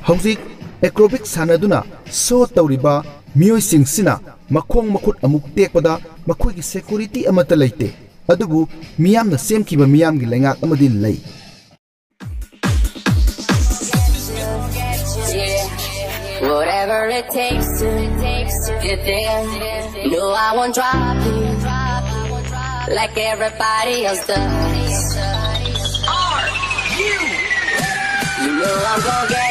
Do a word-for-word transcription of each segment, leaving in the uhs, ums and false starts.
ꯍꯧꯖꯤꯛ ꯑꯦꯀ꯭ꯔꯣꯕꯤꯛ ꯁꯥꯟꯅꯗꯨꯅ ꯁꯣ ꯇꯧꯔꯤꯕ ꯃꯤꯑꯣꯏꯁꯤꯡꯁꯤꯅ ꯃꯈꯣꯡ ꯃꯈꯨꯠ ꯑꯃꯨꯛ ꯇꯦꯛꯄꯗ ꯃꯈꯣꯏꯒꯤ ꯁꯦꯀ꯭ꯌꯨꯔꯤꯇꯤ ꯑꯃꯠꯇ ꯂꯩꯇꯦ꯫ ꯑꯗꯨꯕꯨ ꯃꯤꯌꯥꯝꯅ ꯁꯦꯝꯈꯤꯕ ꯃꯤꯌꯥꯝꯒꯤ ꯂꯩꯉꯥꯛ ꯑꯃꯗꯤ ꯂꯩ꯫ Whatever it takes to get there. No, I won't drop it like everybody else does. Are you? You know I'm gonna get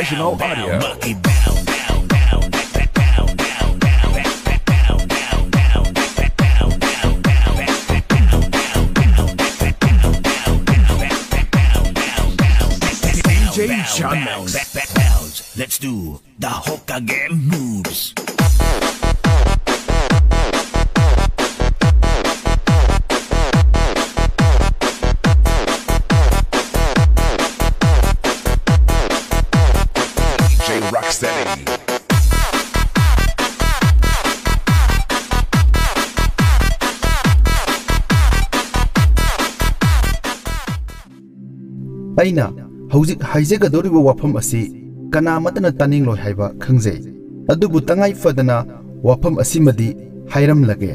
professional audio. D J John Mix. Let's do the Hokage moves. D J Rocksteady. ꯑꯩꯅ ꯍꯧꯖꯤꯛ ꯍꯥꯏꯖꯒꯗꯧꯔꯤꯕ ꯋꯥꯐꯝ ꯑꯁꯤ ꯀꯅꯥꯃꯠꯇꯅ ꯇꯥꯅꯤꯡꯂꯣꯏ ꯍꯥꯏꯕ ꯈꯪꯖꯩ꯫ ꯑꯗꯨꯕꯨ ꯇꯉꯥꯏ ꯐꯗꯅ ꯋꯥꯐꯝ ꯑꯁꯤꯃꯗꯤ ꯍꯥꯏꯔꯝꯂꯒꯦ꯫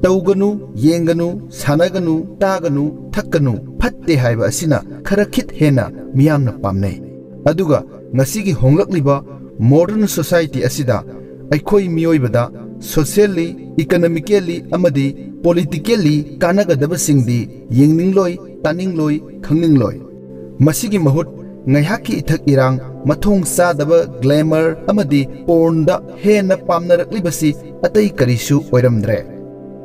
ꯇꯧꯒꯅꯨ, ꯌꯦꯡꯒꯅꯨ, ꯁꯥꯟꯅꯒꯅꯨ, ꯇꯥꯒꯅꯨ, ꯊꯛꯀꯅꯨ, ꯐꯠꯇꯦ ꯍꯥꯏꯕ ꯑꯁꯤꯅ ꯈꯔ ꯈꯤꯠ ꯍꯦꯟꯅ ꯃꯤꯌꯥꯝꯅ ꯄꯥꯝꯅꯩ꯫ ꯑꯗꯨꯒ ꯉꯁꯤꯒꯤ ꯍꯣꯡꯂꯛꯂꯤꯕ modern society ꯑꯁꯤꯗ ꯑꯩꯈꯣꯏ ꯃꯤꯑꯣꯏꯕꯗ socially, economically ꯑꯃꯗꯤ politically ꯀꯥꯟꯅꯒꯗꯕꯁꯤꯡꯗꯤ ꯌꯦꯡꯅꯤꯡꯂꯣꯏ, ꯇꯥꯅꯤꯡꯂꯣꯏ, ꯈꯪꯅꯤꯡꯂꯣꯏ꯫ ꯃꯁꯤꯒꯤ ꯃꯍꯨꯠ ꯉꯥꯏꯍꯥꯛꯀꯤ ꯏꯊꯛ ꯏꯔꯥꯡ, ꯃꯊꯣꯡ ꯆꯥꯗꯕ glamour ꯑꯃꯗꯤ pornꯗ ꯍꯦꯟꯅ ꯄꯥꯝꯅꯔꯛꯂꯤꯕꯁꯤ ꯑꯇꯩ ꯀꯔꯤꯁꯨ ꯑꯣꯏꯔꯝꯗ꯭ꯔꯦ꯫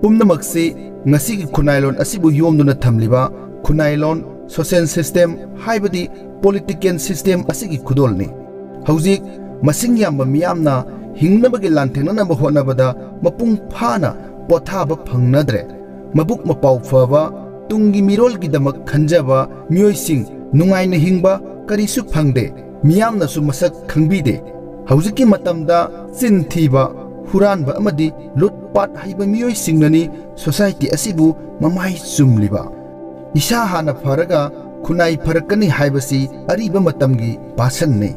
ꯄꯨꯝꯅꯃꯛꯁꯤ ꯉꯁꯤꯒꯤ ꯈꯨꯟꯅꯥꯏꯂꯣꯟ ꯑꯁꯤꯕꯨ ꯌꯣꯝꯗꯨꯅ ꯊꯝꯂꯤꯕ ꯈꯨꯟꯅꯥꯏꯂꯣꯟ, social system ꯍꯥꯏꯕꯗꯤ political system ꯑꯁꯤꯒꯤ ꯈꯨꯗꯣꯜꯅꯤ꯫ ꯍꯧꯖꯤꯛ ꯃꯁꯤꯡ ꯌꯥꯝꯕ ꯃꯤꯌꯥꯝꯅ ꯍꯤꯡꯅꯕꯒꯤ ꯂꯥꯟꯊꯦꯡꯅꯅꯕ ꯍꯣꯠꯅꯕꯗ ꯃꯄꯨꯡ ꯐꯥꯅ ꯄꯣꯊꯥꯕ ꯐꯪꯅꯗ꯭ꯔꯦ꯫ ꯃꯕꯨꯛ ꯃꯄꯥꯎ ꯐꯕ, ꯇꯨꯡꯒꯤ ꯃꯤꯔꯣꯜꯒꯤꯗꯃꯛ ꯈꯟꯖꯕ ꯃꯤꯑꯣꯏꯁꯤꯡ ꯅꯨꯡꯉꯥꯏꯅ ꯍꯤꯡꯕ ꯀꯔꯤꯁꯨ ꯐꯪꯗꯦ꯫ ꯃꯤꯌꯥꯝꯅꯁꯨ ꯃꯁꯛ ꯈꯪꯕꯤꯗꯦ꯫ ꯍꯧꯖꯤꯛꯀꯤ ꯃꯇꯝꯗ ꯆꯤꯟ ꯊꯤꯕ, ꯍꯨꯔꯥꯟꯕ ꯑꯃꯗꯤ ꯂꯨꯠꯄꯥꯠ ꯍꯩꯕ ꯃꯤꯑꯣꯏꯁꯤꯡꯅꯅꯤ society ꯑꯁꯤꯕꯨ ꯃꯃꯥꯏ ꯆꯨꯝꯂꯤꯕ꯫ ꯏꯁꯥ ꯍꯥꯟꯅ ꯐꯔꯒ ꯈꯨꯟꯅꯥꯏ ꯐꯔꯛꯀꯅꯤ ꯍꯥꯏꯕꯁꯤ ꯑꯔꯤꯕ ꯃꯇꯝꯒꯤ ꯚꯥꯁꯟꯅꯤ꯫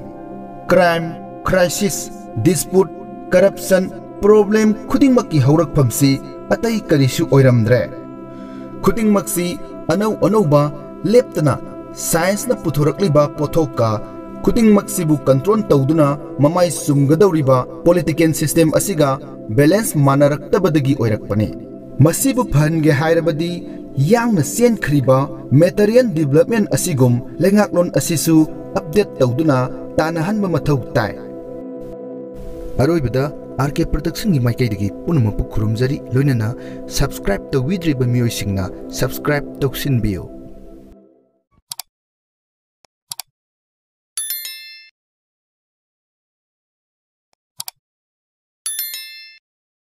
Crime, crisis, dispute, corruption, problem ꯈꯨꯗꯤꯡꯃꯛꯀꯤ ꯍꯧꯔꯛꯐꯝꯁꯤ ꯑꯇꯩ ꯀꯔꯤꯁꯨ ꯑꯣꯏꯔꯝꯗ꯭ꯔꯦ꯫ ꯈꯨꯗꯤꯡꯃꯛꯁꯤ ꯑꯅꯧ ꯑꯅꯧꯕ ꯂꯦꯞꯇꯅ scienceꯅ ꯄꯨꯊꯣꯔꯛꯂꯤꯕ ꯄꯣꯠꯊꯣꯛꯀ ꯈꯨꯗꯤꯡꯃꯛꯁꯤꯕꯨ control ꯇꯧꯗꯨꯅ ꯃꯃꯥꯏ ꯆꯨꯝꯒꯗꯧꯔꯤꯕ political system ꯑꯁꯤꯒ balance ꯃꯥꯟꯅꯔꯛꯇꯕꯗꯒꯤ ꯑꯣꯏꯔꯛꯄꯅꯤ꯫ ꯃꯁꯤꯕꯨ ꯐꯍꯟꯒꯦ ꯍꯥꯏꯔꯕꯗꯤ ꯌꯥꯡꯅ ꯆꯦꯟꯈ꯭ꯔꯤꯕ material development ꯑꯁꯤꯒꯨꯝ ꯂꯩꯉꯥꯛꯂꯣꯟ ꯑꯁꯤꯁꯨ update ꯇꯧꯗꯨꯅ ꯇꯥꯟꯅꯍꯟꯕ ꯃꯊꯧ ꯇꯥꯏ꯫ ꯑꯔꯣꯏꯕꯗ R K Productionꯒꯤ ꯃꯥꯏꯀꯩꯗꯒꯤ ꯄꯨꯝꯅꯃꯛꯄꯨ ꯈꯨꯔꯨꯝꯖꯔꯤ, ꯂꯣꯏꯅꯅ subscribe ꯇꯧꯕꯤꯗ꯭ꯔꯤꯕ ꯃꯤꯑꯣꯏꯁꯤꯡꯅ subscribe ꯇꯧꯁꯤꯟꯕꯤꯌꯨ꯫